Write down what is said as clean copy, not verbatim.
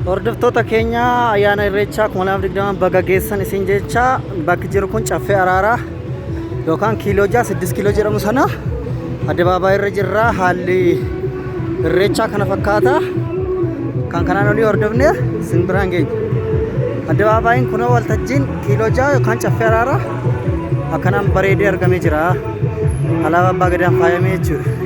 Hordoftoota keenya, ayyaana Irreechaa 2020 baga geessan isin jecha. Bakki jiru kun Caffee Araaraa yookaan kiiloo 6, 6 kiiloo jedhamu sana addabaabaayii irra jirra. Haalli Irreechaa kana fakkaata. Kan kanaan olii hordofne isin biraan geenya. Addabaabaayiin kunoo waltajjiin kiiloo 6 yookaan Caffee Araaraa akkanaan bareedee argamee jira. Alaabaa Abbaa Gadaan faayamee jechuudha.